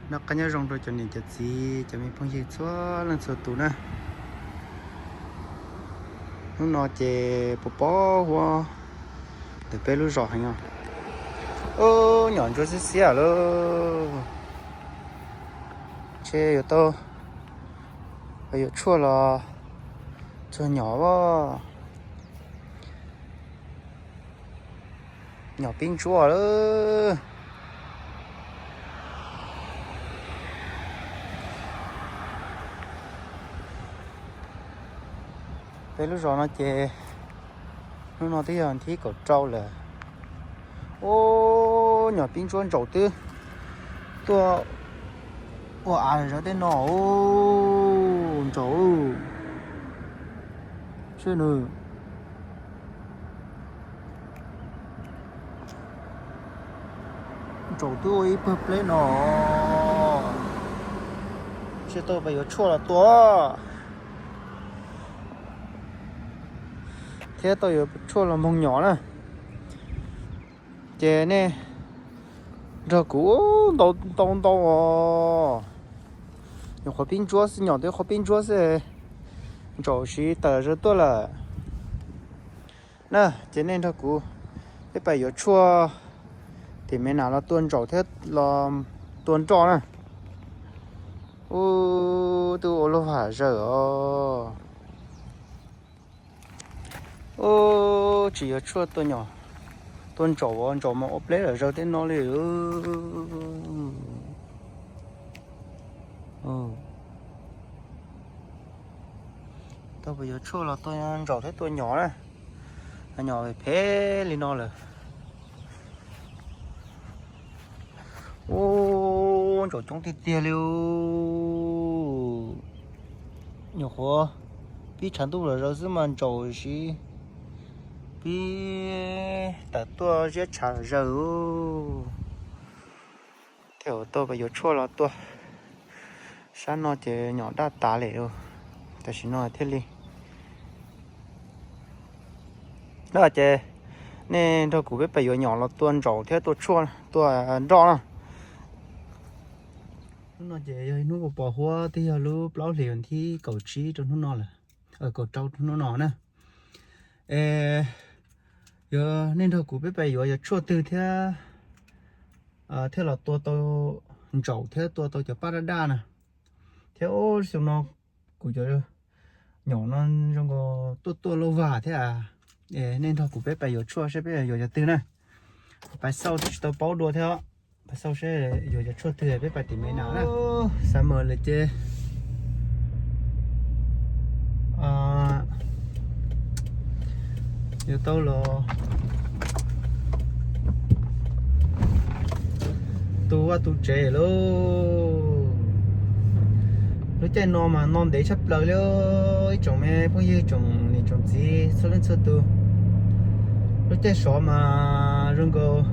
Noj qab nyob zoo rau cov niam cov txiv cov me phooj ywg txhua leej txhua tus na. Hnub no ces pos pos huab ntawm peb lub zos heev os. Ub, nyom ntsuab xiab xiab lawm. Ntshe yuav tau yuav tshuaj los txog nyom as. Nyom pib ntsuab lawm. Peb lub zos no ces hnub no twb yog thib kaum rau lawm. Ub, nyom pib ntsuab, ntsaum twb tuaj ua av zawv tej no. Ub, ntsaum, sib nws ntsaum twb ua ib pawg pleb no. Sib tau pais yuav tshuaj los tua thiab tau yuav tshuaj los moog nyom na. Ces nej nrog kuv ntau ntau ntau os. Nyuam qhuav pib ntsuab xwb, nyom twb qhuav pib ntsuab xwb, ntsaum siv tawm zawv tuaj lawm na. Ces nej nrog kuv, peb pais yuav tshuaj tim me nas los tua ntsaum thiab los tua nroj na. Ub, twb ua luaj vam zawm os. Ub, tsis yuav tshuaj tua nyom, tua ntsaum, ntsaum mas ua pleb lawm zawg tej no li. Tau pais yuav tshuaj los tua ntsaum thiab tua nyom na. Nyom phem li no lawm. Ub, ntsaum coob tiag tiag li. Nyuam qhuav pib tshav ntuj los zawv xwb mas ntsaum siv pib tawm tuaj ziab tshav los zawg. Thiaj tau pais yuav tshuaj los tua. Sab no ces nyom daj tas li. Tam sim no thiaj li, no ces nej nrog kuv peb pais yuav nyom los tua ntsaum thiab tua tshuaj tua nroj na. Hnub no ces yog ib hnub pos pos huab, twb yog lub plaub hlis vas thib kaum tsib rau hnub no lawm, kaum rau rau hnub no na. Es yuav nej nrog kuv peb pais yuav cov tshuaj twg thiab thiaj los tua tau ntsaum thiab tua tau cov paj daj daj na. Thiab ub, xyoo no kuv cov nyom no zoo nkaus tuaj tuaj luaj vam thiab. Nej nrog kuv peb pais yuav tshuaj seb peb yuav cov twg na. Pais xauj tsis tau paub dua thiab. Pais xauj seb yuav cov tshuaj twg, peb pais tim me nas na. Xav mas lawm ces yuav tau los tu vaj tu tsev lauj. Lub caij no mas no ntev tshaj plaws li, ib tsoom me phooj ywg, tsoom niam tsoom txiv txhua leej txhua tus. Lub caij sov mas zoo nkaus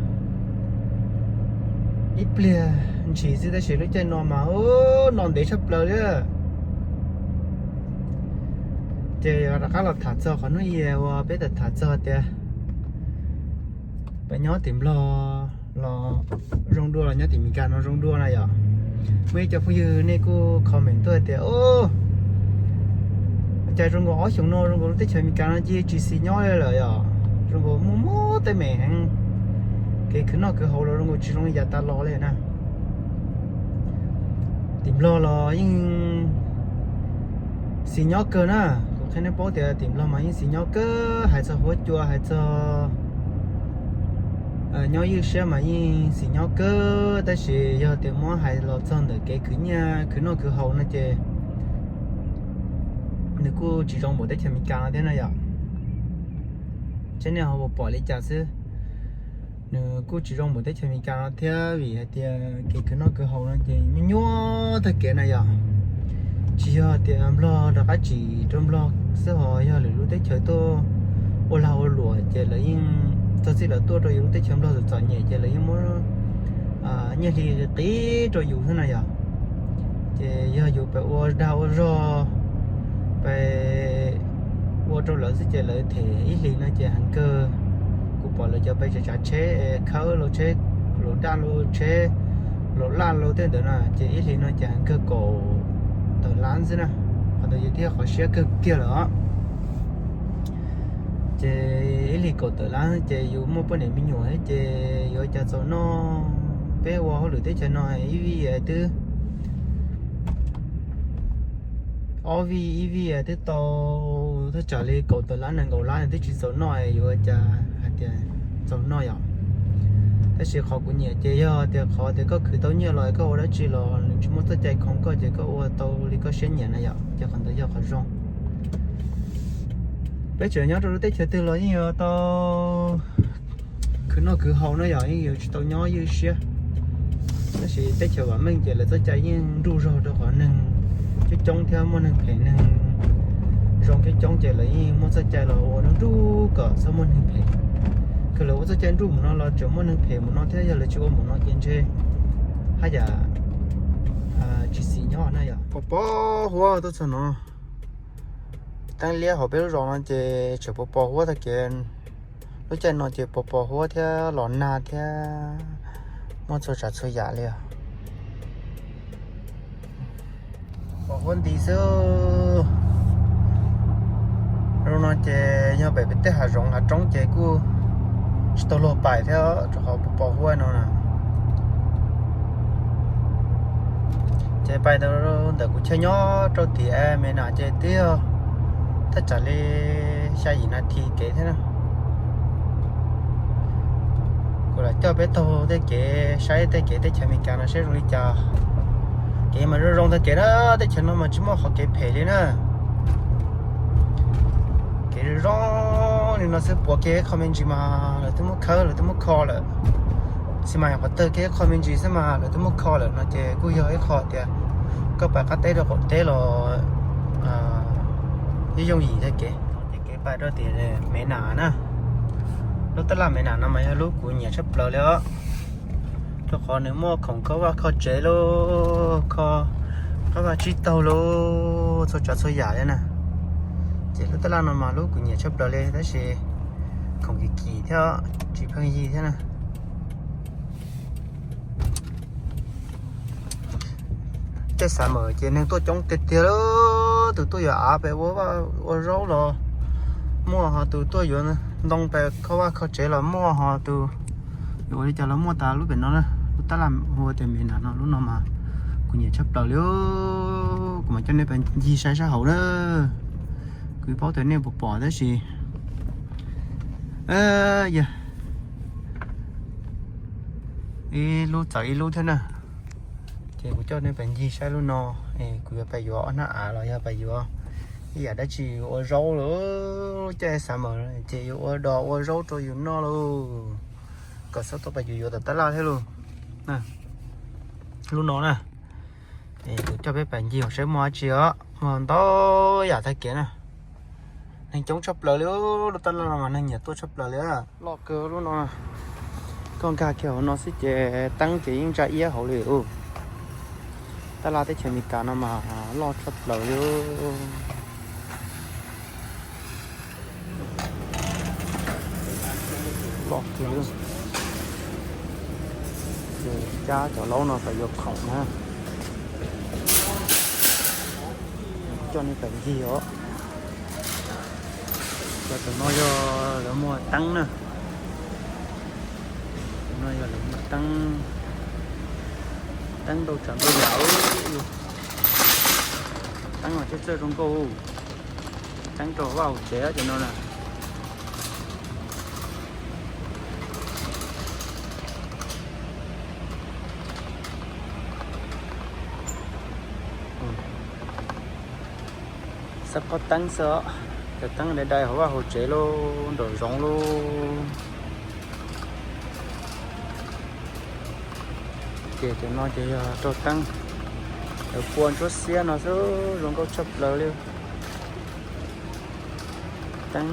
ib pliag ntshis xwb, tab sis lub caij no mas no ntev tshaj plaws li. Ces rov qab los tham txog qhov hnub ib uas peb tham txog tias peb nyob tim Nplog los zoo dua los nyob tim Meskas no zoo dua na yom. Muaj ib co phooj ywg nej kuj comment tuaj tias, cas zoo nkaus ob xyoos no zoo nkaus lub teb chaws Meskas no cia tsis xis nyob li lawm yom, zoo nkaus muaj muaj teeb meem heev, kev khwv noj khwv haus los zoo nkaus tsis zoo li yav tas los li na. Tim Nplog los yeej xis nyob kawg na, kuv qhia nej paub tias tim Nplog mas yeej xis nyob kawg, hais txog huab cua, hais txog nyob ywj siab mas yeej xis nyob kawg, tab sis yog tias muab hais los txog ntawm kev khwv nyiaj khwv noj khwv haus no ces nws kuj tsis zoo npaum teb chaws Meskas no thiab na yom. Seb nej ho puas pom li cas xwb, nws kuj tsis zoo npaum teb chaws Meskas no thiab, vim hais tias kev khwv noj khwv haus no ces nyuaj nyuaj tag kev na yom. Tsis yog tias Nplog rov qab tsim rau Nplog xwb, ho yog lwm lub teb chaws tuaj ua lag ua luam ces lawv yeej, txog txij lawv tuaj rau yus lub teb chaws Nplog txom txom nyem ces lawv yeej muab nyiaj hli qiv rau yus xwb na yom. Ces yog yus pais ua dag ua zog, pais ua rau lawv xwb ces lawv them ib hlis no ces heev kawg. Kuv pom lawv cov pais tsav tsav tsheb, khawb los tsheb, los daj los tsheb, Laj los tej ntawd na ces ib hlis no ces heev kawg kaum tawm lab xwb na. Qhov ntawd yog thiaj qhov siab kawg kiag lawm os. Ces ib hlis kaum tawm lab ces yus muaj poj niam me nyuam thiab ces yuav cas txaus noj. Peb ua hauj lwm teb chaws no ib vij twb, ob vij ib vij twb tau thaj tsam li kaum tawm lab nees nkaum lab nws twb tsis txaus noj, yuav cas hais tias txaus noj yom. Tab sis qhov kuv nyiam ces yog tias qhov tias koj khwv tau nyiaj los koj ua dab tsi los nws tsis muaj txoj cai khoom koj ces koj ua tau li koj siab nyiam na yom, ces qhov ntawd yog qhov zoo. Peb tseem nyob rau lub teb chaws twg los yeej yuav tau khwv noj khwv haus na yom, yeej yuav tsis tau nyob ywj siab. Tab sis teb chaws vam meej ces lawv txoj cai yeej nruj zog rau qhov neeg coob coob thiab muaj neeg phem neeg zoo coob coob ces lawv yeej muaj txoj cai los ua nruj nruj kom txhob muaj neeg phem. Kws lawv ua txoj cai nruj mus no los tseem muaj neeg phem mus no thiab, yog lawv tsis ua mus no ces ntshe haj yam tsis xis nyob na yom. Pos pos huab tuaj txog no, teeb liab hauv peb lub zos no ces tseem pos pos huab tag kev. Lub caij no ces pos pos huab thiab los nag thiab muaj txhua tsav txhua yam li os. Pos huab nti xwb. Lub no ces yog pem peb tej hav zoov hav roob ces kuj tsis tau luag pais thiab rau qhov pos pos huab no na. Ces pais ntawm kuv chaw nyob rau tim me nas ces twb yog thaj tsam li xya yim nas this kev thiab na. Kuv lam coj peb taug tej kev saib tej kev teb chaws Amelikas no saib zoo li cas. Kev mas zoo zoo tag kev na, teb chaws no mas tsis muaj qhov kev phem li na. Kev zoo zoo li no xwb, puas kiag ib qho me ntsis mas lawv twb muab khawb lawv twb muab kho lawm. Xi mas yog qhov tawg kiag ib qho me ntsis xwb mas lawv twb muab kho lawm no ces kuj yog ib qho tias koj pais qab teb rau qaum teb los ib yooj yim tag kev. Ces kev pais rau tim me nas na, lub tab laj me nas no mas yog lub kuv nyiam tshaj plaws li os. Rau qhov nws muaj khoom kho vaj kho tsev lauj, kho qab vaj tsib taug lauj, txhua tsav txhua yam li na. Ces lub tab laj no mas lub kuv nyiam tshaj plaws li tab sis khoom kim kim thiab tsis pheej yig thiab na. Caij xav mawm ces neeg tuaj coob tiag tiag li, tus tuaj yuav av pem ua vaj ua zaub los muaj, ho tus tuaj yuav ntoo pem kho vaj kho tsev los muaj, ho tus yuav ua li cas los muaj tas lub pem no na. Lub tab laj hu ua tias me nas no, lub no mas kuv nyiam tshaj plaws li. Kuv mam coj nej pais ncig saib sab hauv na. Kuv paub tias nej puas pom tab sis yog ib lub txawv ib lub thiab na. Ces kuv coj nej pais ncig saib lub no, es kuv yuav pais yuav ob hnab av los yog pais yuav ib yam dab tsi ua zaub lawm. Caij xav mawm ces yuav ua dos ua zaub rau yus noj lauj. Kom txhob tau pais yuav yuav tom tab laj thiab lauj. Lub no na, es kuv coj peb pais ncig saib muaj dab tsi os, muaj ntau yam tag kev na. Neeg coob tshaj plaws li, lub tab laj no mas neeg nyiam tuaj tshaj plaws li. Loj kawg lub no, koj nkag kiag hauv no xwb ces teeb ces yeej ntsa iab hauv li. Tab laj teb chaws Amelikas no mas loj tshaj plaws li. Loj kawg. Ces cab cov laub no pais yuav khoom na. Coj nej pais ncig os. Cov tus no yog lawv muag teeb na. Tus no yog lawv muag teeb. Teeb ntau tsav ntau yam. Teeb mas txawj txawj zoo nkauj. Teeb rau vaj hauv tsev cov no na. Xab phob teeb xwb os, cov teeb dai dai hauv vaj hauv tsev lauj, nraum zoov lauj. Ces cov no ces yog rau teeb, cov kua ntsuab xiab no xwb zoo nkauj tshaj plaws li. Teeb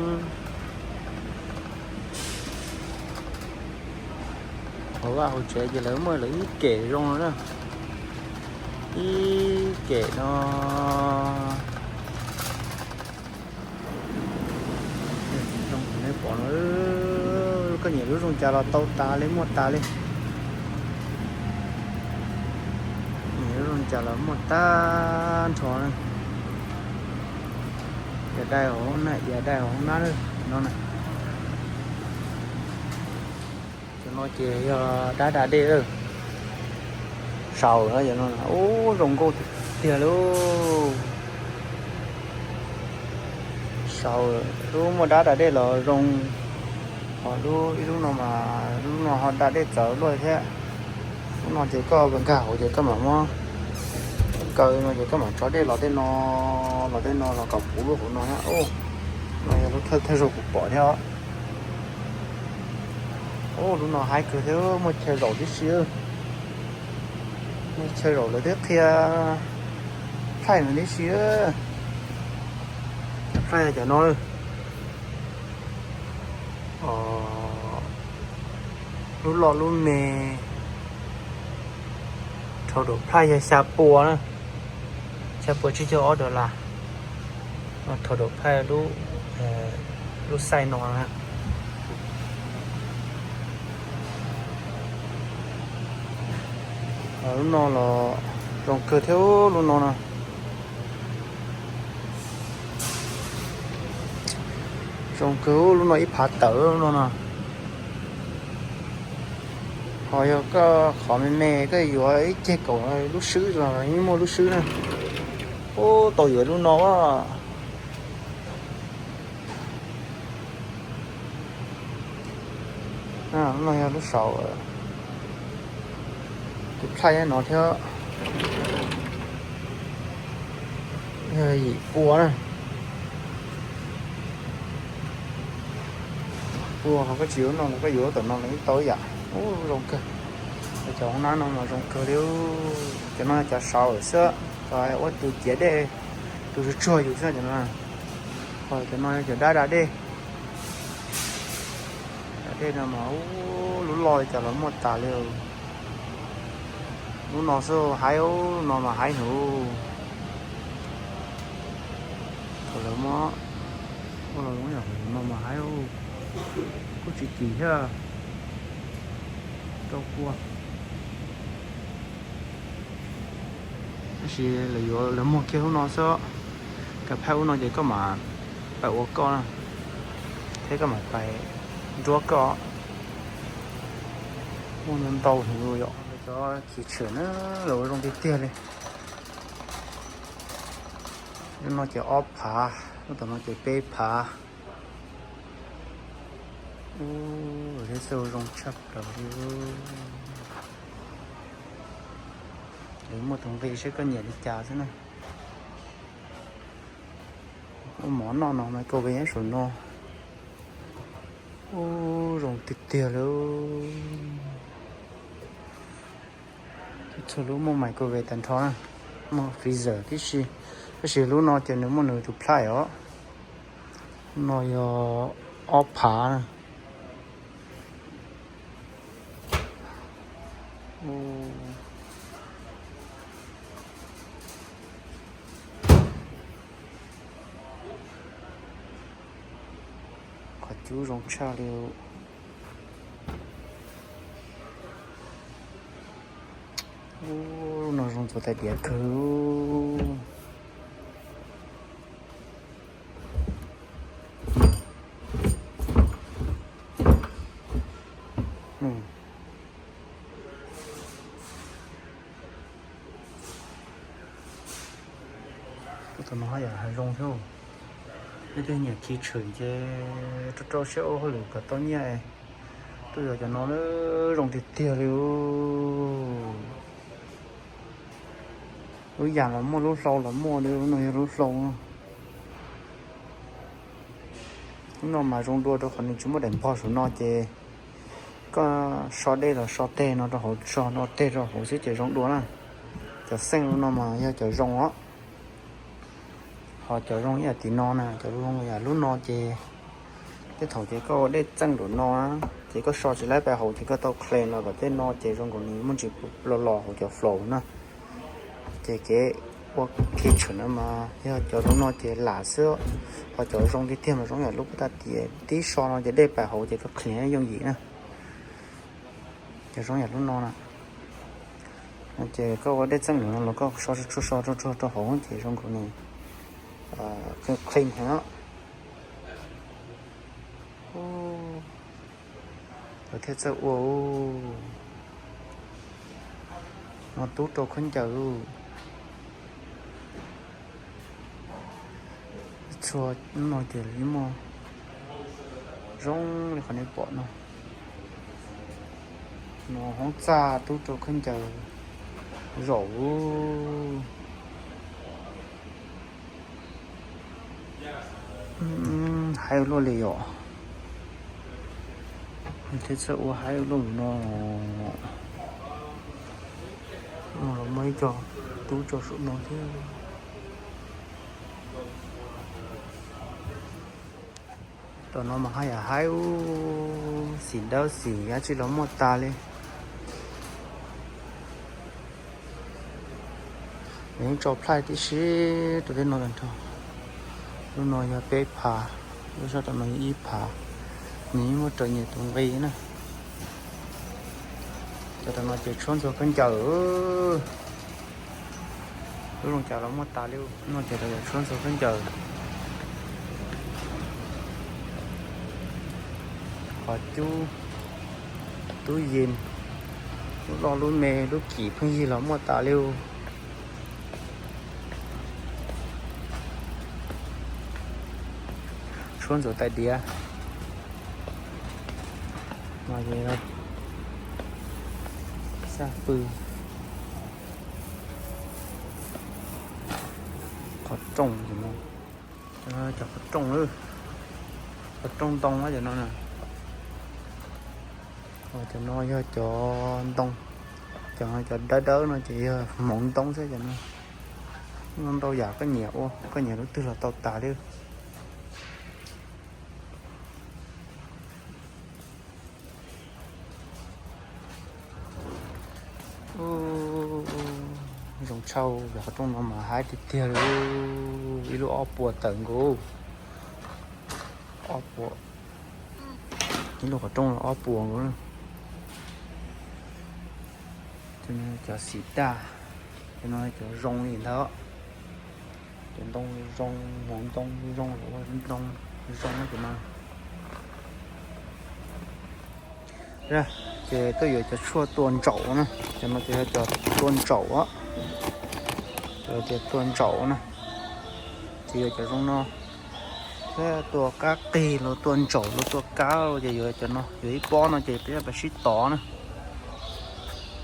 hauv vaj hauv tsev ces lawv muaj lawv ib kem zoo no na. Ib kem no. Nej pom no, koj nyiam lub zoo cas los tau tas li, muaj tas li. Cas los muaj tag nrho na. Iav dai hauv na, iav dai hauv na, no na. Cov no ces yog dab da dej lawm. Saud no, ub, zoo nkauj tiag tiag lauj. Saud lub muaj dab da dej los zoo. Ho lub, ib lub no mas, lub no ho da dej txawv luaj thiab. Lub no ces koj nkag hauv ces koj mam muab kaw no ces koj mam tso dej los tej no, los tej no los kom puv lub hauv no na. Ub, no yog lub thawj thawj zaug kuv pom thiab. Ub, lub no haib kawg thiab, muaj chaw zaum tib si. Muaj chaw zaum lawv twb qhia thaij no tib si. Thaij cov no, lub loj lub me. Total price yog xya pua na, xya pua tsib caug ob dollar. Total price lub, lub size no na. Lub no los zoo kawg thiab lub no na. Zoo kawg lub no ib phav tawm lub no na. Ho yog koj qhov me me koj yuav ib ceg kaum lub swb los yeej muaj lub swb na. Ub, tau yuav lub no. Lub no yog lub saud, tus plhaij no thiab. Yog yim pua na. Pua ho koj tsis yuav no los koj yuav tom no los yeej tau ib yam. Ub, zoo kawg. Cov hoob nab no mas zoo kawg li. Cov no yog cov saud xwb, cov ua tus ciav dej, tus tsuag tsuag yus xwb cov no. Ho cov no yog cov dab da dej. Da dej no mas, ub, lub loj li cas los muaj tas li. Lub no xwb haib, lub no mas haib heev. Thaum lawv muab, ub, lub no mas haib, kuj tsis kim thiab. Rau kua. Tab sis lawv yuav lawv muag kiag lub no xwb. Koj phaib lub no ces koj mam pais ua koj na, thiab koj mam pais nruab koj. Muaj ntau ntau heev li yom. Cov khiv tshwm na, lawv ua zoo tiag tiag li. Lub no ces ob phav, lub tom no ces peb phav. Ub, thiab xwb zoo tshaj plaws li. Lawv muaj tus nqi seb koj nyiam li cas xwb na. Ua mov noj no mas koj ve nyob saum no. Ub, zoo tiag tiag li. Txhua lub muaj microwave tag nrho na, muaj freezer tib si, tab sis lub no ces nws muaj nws tus plhaij os. Lub no yog ob phav na. Qhov cub zoo tshaj li. Ub, lub no zoo txaus tais diav kawg. Tus no haj yam hav zoo thiab. Leej twg nyiam khiv tshwm ces rau rau siab ua hauj lwm kom tau nyiaj. Tuaj yuav cov no zoo tiag tiag li. Lub yam los muaj, lub hlau los muaj li, lub no yog lub hlau. Lub no mas zoo dua rau qhov nws tsis muaj daim npog saum no ces koj so dej los so teg no rau hauv, so no teg rau hauv xwb ces zoo dua na. Cov xeej lub no mas yog cov zoo os. Ho cov zoo ib yam tim no na, cov zoo yam lub no ces tej thaum ces koj ua dej txeej nraum no na, ces koj so tsis laib pais hauv ces koj tau clean los tom tej no ces zoo nkaus nws muaj ntsis los los hauv cov flow na. Ces kev ua khiv tshwm no mas yog cov zoo no ces lam xwb, ho cov zoo tiag tiag mas zoo yam lub pab tag tias tib so no ces dej pais hauv ces koj clean yooj yim na. Cov zoo yam lub no na. Ces koj ua dej txeej no los koj so tshuaj so rau rau hauv ces zoo nkaus li clean heev. Lawv thiaj txawj ua. No tub rau khaub ncaws. Txhua no ces li muaj zoo li qhov nej pom no. No hoob txaj tub rau khaub ncaws zaum. Haib luaj li yom. Thiab txawj ua haib luaj no. Los muaj ib co tub rau saum no thiab. Tom no mas haj yam haib ub, xim dawb xim dab tsi los muaj tas li. Nws yeej tso plaij tib si rau tej no tag nrho. Lub no yog peb phav, lub sab tom no yog ib phav. Nws yeej muaj raws nyias tus nqi na. Cov tom no ces tshuab ntxuag khaub ncaws. Lub zoo cas los muaj tas li. No ces cov tshuab ntxuag khaub ncaws. Qhov cub, tub yees, lub loj lub me, lub kim pheej yig los muaj tas li. Tshuab ntxuag tais diav. Xab pw. Qhov rooj, cov qhov rooj, qhov rooj ntoo cov no. Cov no yog cov ntoo, cov, cov dawb dawb no ces yog hmoov ntoo xwb cov no. Ntau yam koj nyiam ua, koj nyiam lub twg los tau tas li. Zoo tshaj, cov qhov rooj no mas haib tiag tiag li. Ib lub ob puas tawm nkaus. Ob puas. Ib lub qhov rooj ob puas nkaus. Cov xim daj, cov no cov zoo li ntawd. Cov ntoo zoo, hmoov ntoo zoo, ntoo zoo no cov no. Ces tuaj yuav cov tshuaj tua ntsaum na, cov no ces yog cov tua ntsaum, cov tua ntsaum na, ces yuav cov zoo no. Thiab tua kab qig los tua ntsaum los tua kab los ces yuav cov no, yuav ib pob no ces peb sib tov na.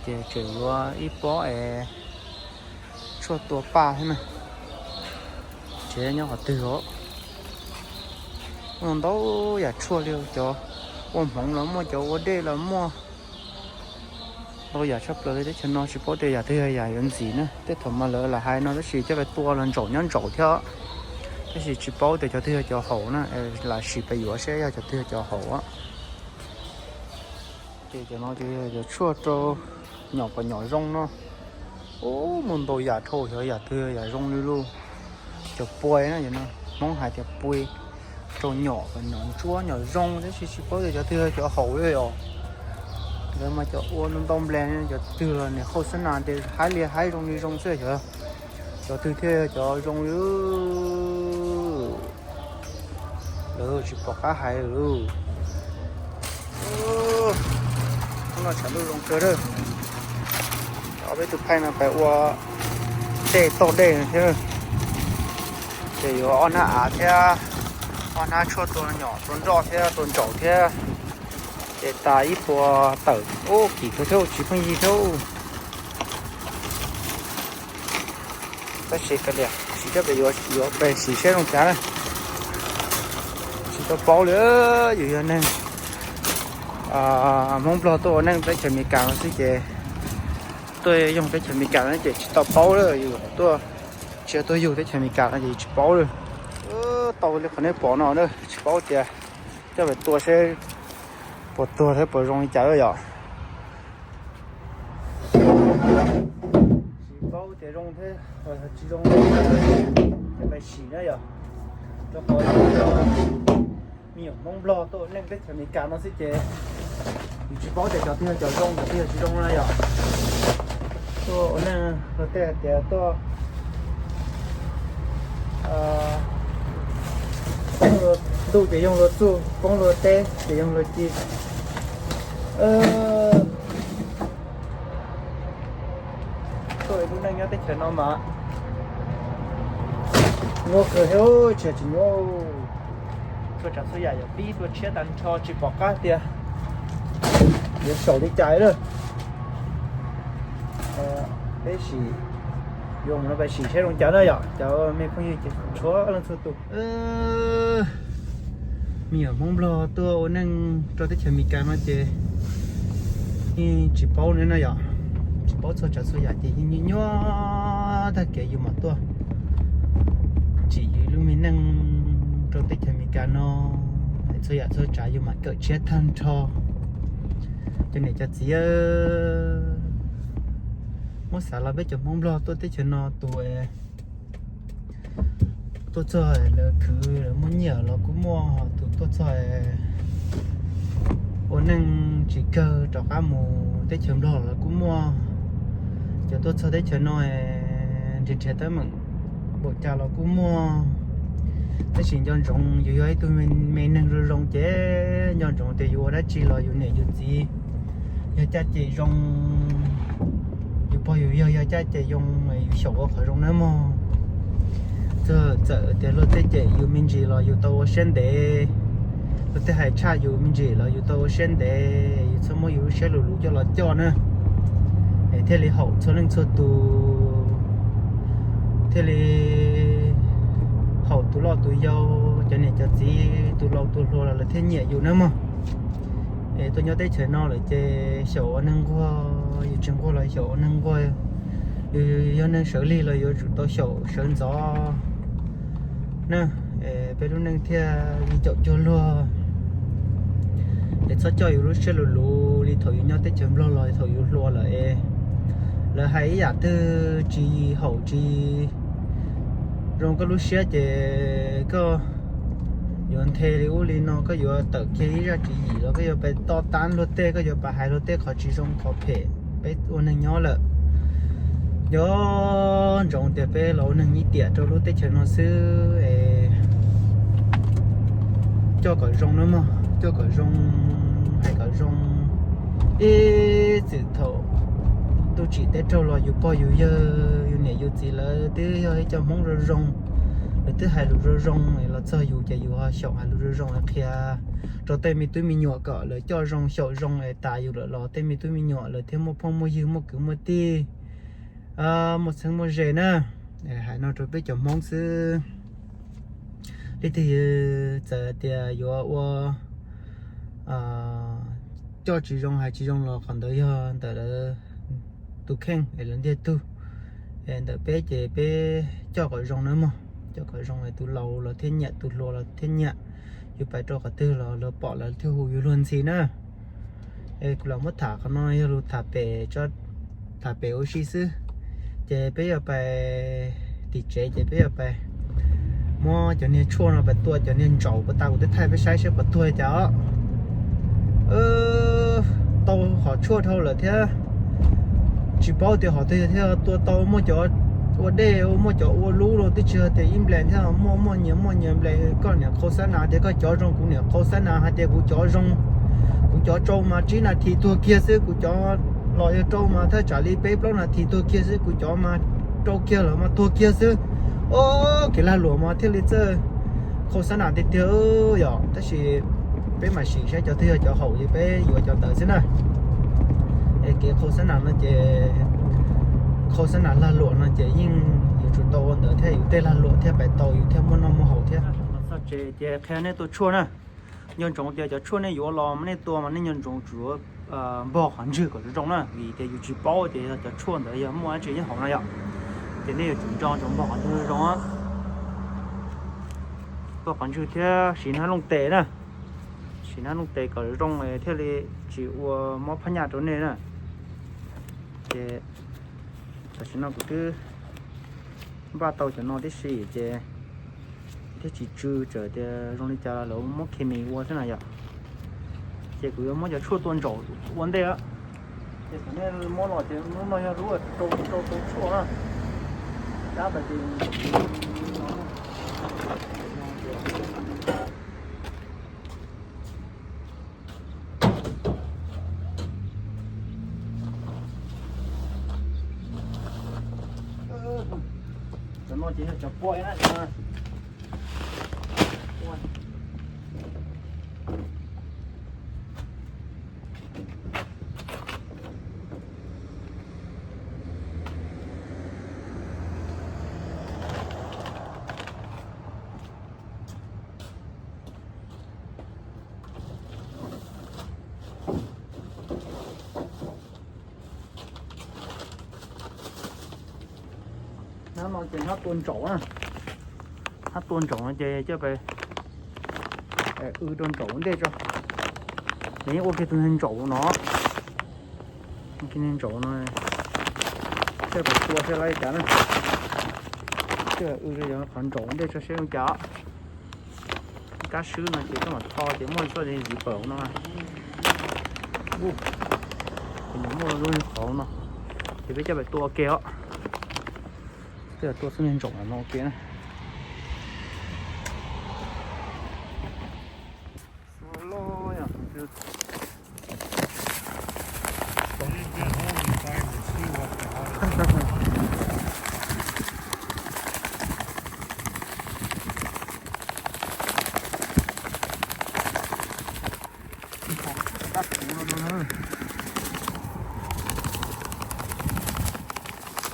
Ces tseem yuav ib pob es tshuaj tua paj thiab na. Tsev nyob qhov twg os? Ntau yam tshuaj li, cov ua hmoov los muaj, cov ua dej los muaj. Ntau yam tshaj plaws li, teb chaws no tsis paub tias yam twg yog yam yuav ntxim na. Tej thaum mas lawv lam hais no tab sis coj pais tua los ntsaum nyob ntsaum thiab, tab sis tsis paub tias cov twg yog cov haum na, lam sim pais yuav seb yog cov twg yog cov haum. Ces cov no ces yog cov tshuaj rau nyom kom nyom zoo no. Ub, muaj ntau yam dhau, xyov yam twg yam zoo li lub. Cov pua na, Hmoob hais tias pua, rau nyom kom nyom ntsuab nyom zoo, tab sis tsis paub tias cov twg yog cov haum li os. Lawv mas cov ua ntau nplas, cov twg los niam qhauj xab nas ces haib li haib zoo li zoo xwb, xyov cov twg thiaj yog cov zoo li. Lawv tsis pom qab hais lawm. Hnub no tshav ntuj zoo kawg lawm. Ob peb tus phaij no pais ua dej toj dej thiab. Ces yuav ob hnab av thiab, ob hnab tshuaj tua nyom tua nroj thiab tua ntsaum thiab. Ces tas ib puas tawm, ub, kim kawg thiab, tsis pheej yig thiab. Tab sis kav liam, sim coj pem yuav, yuav pem sim seb zoo cas na. Tsis tau paub li, yus yog neeg Hmoob Nplog tuaj ua neej teb chaws Amelikas no xwb ces tuaj yoog teb chaws Amelikas no ces tsis tau paub li, yus tuaj, tsis yog tuaj yug teb chaws Amelikas no ces tsis paub li. Tau li qhov nej pom no na, tsis paub tias coj pem tua seb puas tuag thiab puas zoo li cas yom. Tsis paub tias zoo thiab tsis zoo, coj pem sim na yom. Rau qhov me nyuam Hmoob Nplog tuaj ua neej teb chaws Amelikas no xwb ces yus tsis paub tias cov twg yog cov zoo, cov twg yog tsis zoo na yom. Tuaj ua neej luag tej hais tias tuaj, ntuj ces yoog luag txuj, poob luag teb ces yoog luag ci. Tuaj ua neej nyob teb chaws no mas nyuaj kawg thiab, tsis tsis nyuaj. Txhua tsav txhua yam yog pib tuaj tshiab tag nrho tsis pom qab tias yuav xyaum li cas lawm. Peb sim, yuav mus no peb sim saib zoo cas na yom, cov me phooj ywg ces txhua leej txhua tus. Me nyuam Hmoob Nplog tuaj ua neej rau teb chaws Amelikas no ces yeej tsis paub na yom, tsis paub txhua tsav txhua yam ces yeej nyuaj nyuaj tag kev yus mam tuaj tsim yus lub me neej rau teb chaws Amelikas no. Txhua yam txhua tsav yus mam kawm tshiab tag nrho. Cov niam cov txiv, muab xav los peb cov Hmoob Nplog tuaj teb chaws no tus tuaj txog lawv khwv lawv muaj nyiaj los kuj muaj, ho tus tuaj txog ua neej tsis kawg rov qab mus teb chaws Nplog los kuj muaj. Cov tuaj txog teb chaws no nrhiav nrhiav teeb meem npaum cas los kuj muaj. Tab sis nco ntsoov yus yog ib tug me neeg zoo zoo ces nco ntsoov tias yus ua dab tsi los yus niam yus txiv yog caj ces zoo, yus pog yus yawg yog caj ces zoo, yus xyaum ua qhov zoo nawb mog. Txawm tias luag tej cem yus me ntsis los yus tau ua siab ntev, luag tej hais tshaj yus me ntsis los yus tau ua siab ntev, yus txhob muab yus lub siab lus luv coj los coj na, es thiaj li haum txhua leej txhua tus, thiaj li haum tus loj tus yau, cov niam cov txiv, tus laus tus hluas los lawv thiaj nyiam yus nawb mog. Es tuaj nyob teb chaws no lawm ces xyaum ua neeg nquag, yus tsis nquag los xyaum ua neeg nquag, yus yog neeg sawv lig los yuav tsum tau xyaum sawv ntxov na. Peb lub neej thiaj li caum cuag luag. Es txhob coj yus lub siab lus luv li thaum yus nyob teb chaws Nplog los thaum yus hluas lawm es lawv hais ib yam twg tsis haum tsis zoo koj lub siab ces koj yuav nthe li ub li no, koj yuav tawm kiag ib zaj tswv yim los koj yuav pais to taub luag tej, koj yuav pais hais luag tej qhov tsis zoo qhov phem. Peb ua neeg nyob lawm, nco ntsoov tias peb los ua neeg nyob tiam rau lub teb chaws no xwb es coj kom zoo nawb mog, coj kom zoo, hais kom zoo. Ib txwm thaum ntuj tsim teb raug los yus pog yus yawg yus niam yus txiv lawv twb yog ib co Hmoob zoo zoo, lawv twb hais lus zoo zoo los txog yus ces yus ho xyaum hais lus zoo zoo los qhia rau tej me tub me nyuam kom lawv coj zoo xyaum zoo es tas yus lawm los tej me tub me nyuam lawv thiaj muaj phooj muaj ywg muaj kwv muaj tij, muaj txheeb muaj ze na. Hais no rau peb cov Hmoob xwb. Leej twg txawm tias yuav ua coj tsis zoo hais tsis zoo los qhov ntawd yog ntawm lawv tus kheej es lawv ntiag tug. Ntawm peb ces peb coj kom zoo nawb mog, coj kom zoo es tus laus los thiaj nyiam tus hluas los thiaj nyiam. Yus pais rau qhov twg los lawv pom lawv thiaj hu yus luag ntxhi na. Es kuv lam muab tham qhov no yog lus tham pem, tham pem ua si xwb. Ces peb yuav pais tim tsev ces peb yuav pais muab cov niag tshuaj no pais tua cov niag ntsaum puas tas kuv twb thaij peb saib seb puas tuag li cas os. Tau qhov tshuaj dhau lawm thiab tsis paub tias qhov twg thiaj tua tau. Muaj cov ua dej, muaj cov ua lub los twb tsis hais tias ib nples thiab, muaj muaj nyias muaj nyias nples. Koj niam qhau xab nas tias koj cov zoo, kuv niam qhau xab nas hais tias kuv cov zoo. Kuv cov tsau mas tsib nas this tuag kiag xwb, kuv cov los yog rau mas thaj tsam li peb plaub nas this tuag kiag xwb, kuv cov mas rau kiag lawm mas tuag kiag xwb. Os, kev lag luam mas thiaj li txawj qhau xab nas tiag tiag yom. Tab sis peb mam sim saib cov twg yog cov haum ces peb yuav cov ntawd xwb na. Es kev qhau xab nas no ces, qhau xab nas lag luam no ces yeej yuav tsum tau ua ntawd thiab yus tej lag luam thiaj pais tau yus thiaj muaj noj muaj haus thiab. Txog tsev ces qhia nej tua tshuaj na. Nco ntsoov tias cov tshuaj nej yuav los nej tua mas nej nco ntsoov tsuav npog qhov ntswg kom zoo zoo na, vim tias yus tsis paub tias yog cov tshuaj ntawd yog muaj dab tsi nyob hauv no yom. Ces nej yuav tsum nco ntsoov npog qhov ntswg zoo, npog qhov ntswg thiab siv hnab looj tes na, siv hnab looj tes kom zoo thiaj li tsis ua mob phab nyaj rau nej na. Ces tam sim no kuv twb npaj tau cov no tib si ces thiab tsis tsw, txawm tias zoo li cas lawv muab khes mis ua xwb na yom. Ces kuv yuav muab cov tshuaj tua ntsaum ua ntej. Ces thaum nej muab los ces lub no yog lub rau rau rau tshuaj na. Dab tas ces cov no ces yog cov pua na. Hnab no ces hnab tua ntsaum na. Hnab tua ntsaum no ces coj pais w rau ntsaum ua ntej tso. Ces yeej ua kiag tus niag ntsaum no. Ua kiag niag ntsaum no, coj pais tua saib li cas na. Coj w rau qhov ntsaum ua ntej tso seb zoo cas. Kab swb no ces koj mam tho ces muaj txoj ntxiv pawm no. Ces nws muaj lub qhov no, ces peb coj pais tua ua ke os. Peb tua xub niag ntsaum no ua ke na.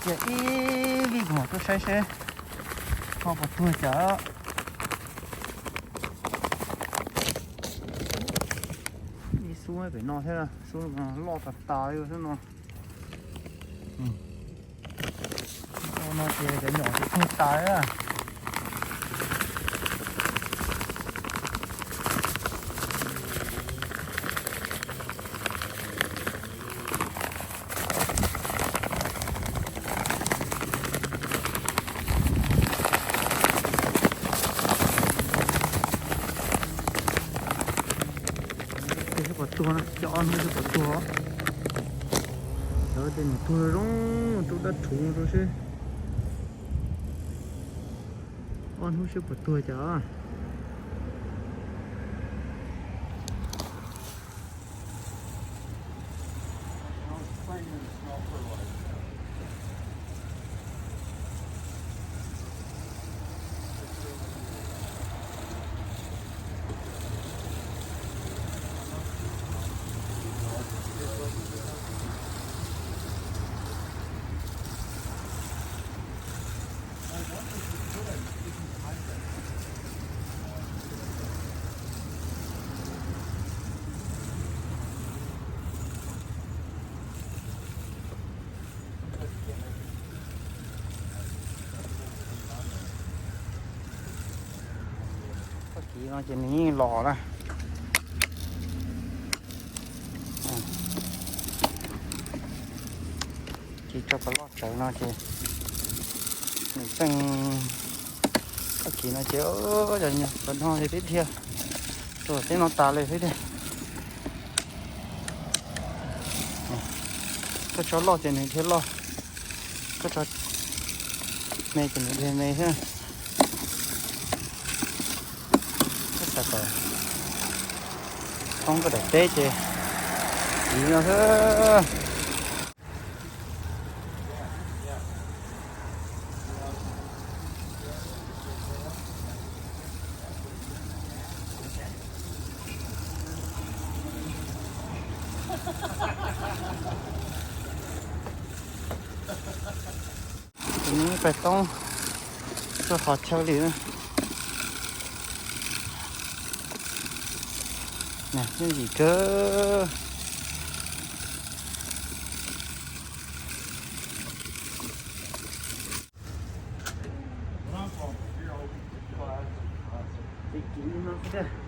Cia ib vij kuv mam tuaj saib seb ho puas tuag cas. Ib xub pem no thiab, xub loj tas tas li xwb no. No ces cov nyom ces tuag tas. Twb tsis pom tuag na, cov ob hnub tsis pom tuag. Lawv tej nws tuag zoo rau dab rhuv rau seb. Ob hnub seb puas tuag cas. Txoj kev no ces nws yeej los na. Ces tso pov loj tsawv no ces nws txeej txoj kev no ces cov nyom cov no ces twb dhia rau tej no tas li thiab tiag. Koj tso loj ces nws dhia loj, koj tso me ces nws dhia me thiab. Koj xav kom thoob koj daim teb ces tiv no xwb. Ces nws pais toob txog qhov chaw li na. Yooj yim kawg. Ces kiv li no xwb tiag.